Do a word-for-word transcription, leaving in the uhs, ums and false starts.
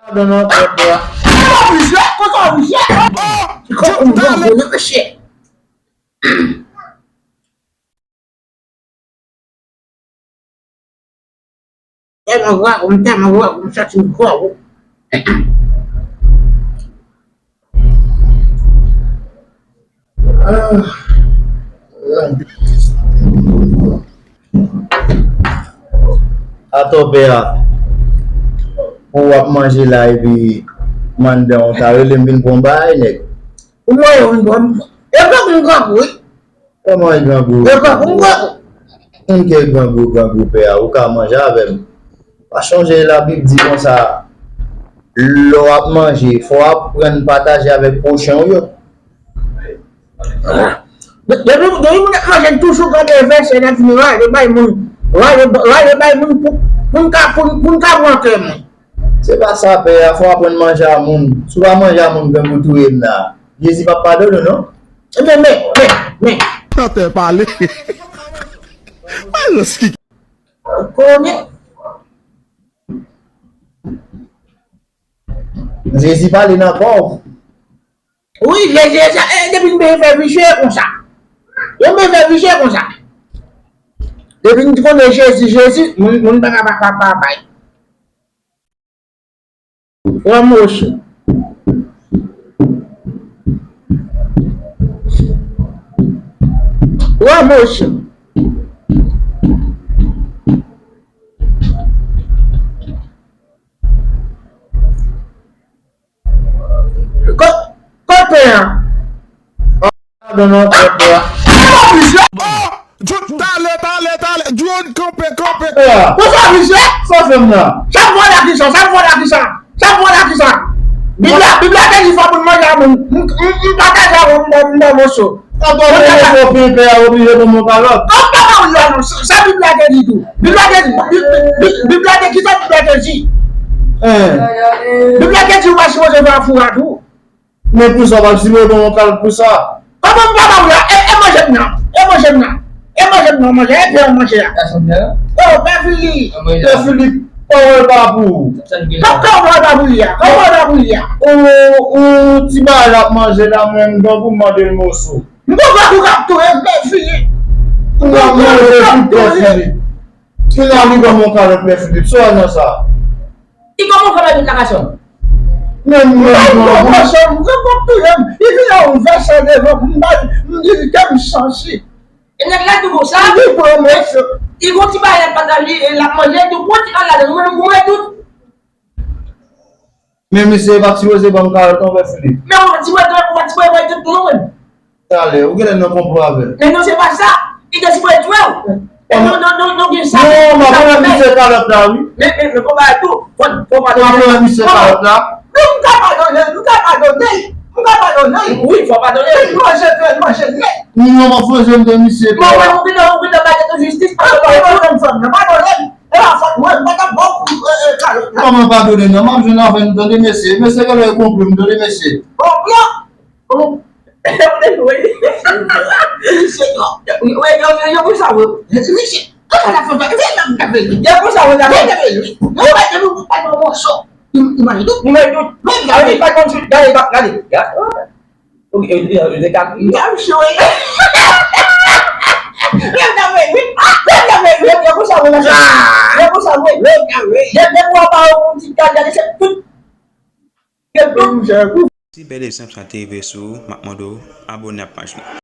Adan nan kòt la. Kòman visye? Kòman visye? Kòman visye? Tèlman gwo, m tèlman gwo, m santi m gwo. Atò pè a, pou w ap manje la epi mandan w ta rele m vin pran bagay nèg. Ou mwen yo vin pran. E pa m grangou wi. Kòman e grangou? E pa m grangou. Moun ki grangou, grangou pè a, ou ka manje avè m. Pa chonje Labib di konsa, lè w ap manje, fò w aprann pataje avèk pwochen w yo. Depi depi moun ap manje, toujou gade vèsè nan fini rale bay moun, rale rale bay moun pou pou n ka pou n pou n ka pran kè moun. Se pa sa pè a, fò w aprann manje a moun. Si w pa manje a moun, grangou touye m la. Jezi p ap padone w non. Men men men men. Tantè pale. Konnen. Jezi pale nan kò w. Wi, Jezi, e, depi n bezwen fè visye konsa. Yo bezwen fè visye konsa. Depi n konnen Jezi, Jezi, moun moun pa ka pa pa bay. Wa moche. Wa moche. Kote a? Adan nan kòt la. Talè, talè, talè. Drone kanpe, kanpe. Konsa visye? Sa fè m la. Sa vwala kisa? Sa vwala kisa? Sa vwala kisa? Bib la, Bib la te di fò moun manje a moun. M m m pataje avè w, m ba w m ba w moso. Atò mwen mwen fò pen pè a oblije ban mwen kalòt. An pa ba w la non. Sa Bib la te di tou. Bib la te di. Bib la te kisa Bib la te di? Bib la te di ou pa sipoze fè afou a tou. Men pou sa w pa t sipoze ban mwen kalòt pou sa. Kòman m pa ba w la? E e manje m nan. E manje m nan. E manje m nan manje. E pen w manje a. Oh pè Filip. Pè Filip, pawòl pa pou ou. Kòman pawòl pa pou li a? Kòman pawòl pa pou li a? Ou ou ti bagay l ap manje la mwen m gen pou m mande l moso. M konprann ou k ap touye m, men fini. Ou ap manje tout tèt fini. Kila li ban mwen kalòt men Filip, sa w nan sa? Li ban mwen kalòt tout la gason. Men mwen m pran mwen. M pran mwen touye m. Li vin la yon vèsè devan m, m di l ke m sansi. E nèg la tou konsa. Li pran mwen. Li gon ti bagay la pa li, l ap manje, tou pran ti bagay la, mwen mwen tout. Men misye pa t sipoze ban m kalòt non pè Filip. Men ou pa t sipoze, ou pa t sipoze bay tout moun. Talè, ou genlè nan konplo avè l. Men non, se pa sa. Li te sipoze touye w. E non, non, non, non, gen sa. Non, m ap ban misye kalòt la, wi. Men, men, men, konpa tou. Fò, fò padone. M ap ban misye kalòt la. Non, m ka padone, m ka padone. M ka padone. Wi, fò padone. Li manje, li manje nèt. Non, m ap fè jwenn de misye. Bon, mwen, ou vin, ou vin nan bagay de jistis. Padone m, fanm nan, padone m. E pa fòt mwen, m pa t ap ba w, e, e, kalòt la. Kòman padone non, m ap jwenn avè nou, tande mesye. Mesye genlè yo konplo m, tande mesye. Konplo? Wi. Mesye yo. Wi, yo, yo, yo, pou sa, wi. Mesye, kòman la fè, fè, fè, fè, fè, yo pou sa, wi, la fè, fè, wi. Yo, fè, nou, pa nou, moso. Imaj tout. Imaj tout. Gade, gade, gade, gade. Ou, ou, ou, ou te ka kriye. M ap choye. Lèv nan men wi. Lèv nan men wi. Lèv nan men wi. Lèv nan men wi. Lèv nan men wi. Depi w ap ba yon moun ti kal gade se tout. Se tout. Si bèl egzanp sa te rive sou ou, m ap mande w abone ak paj mwen.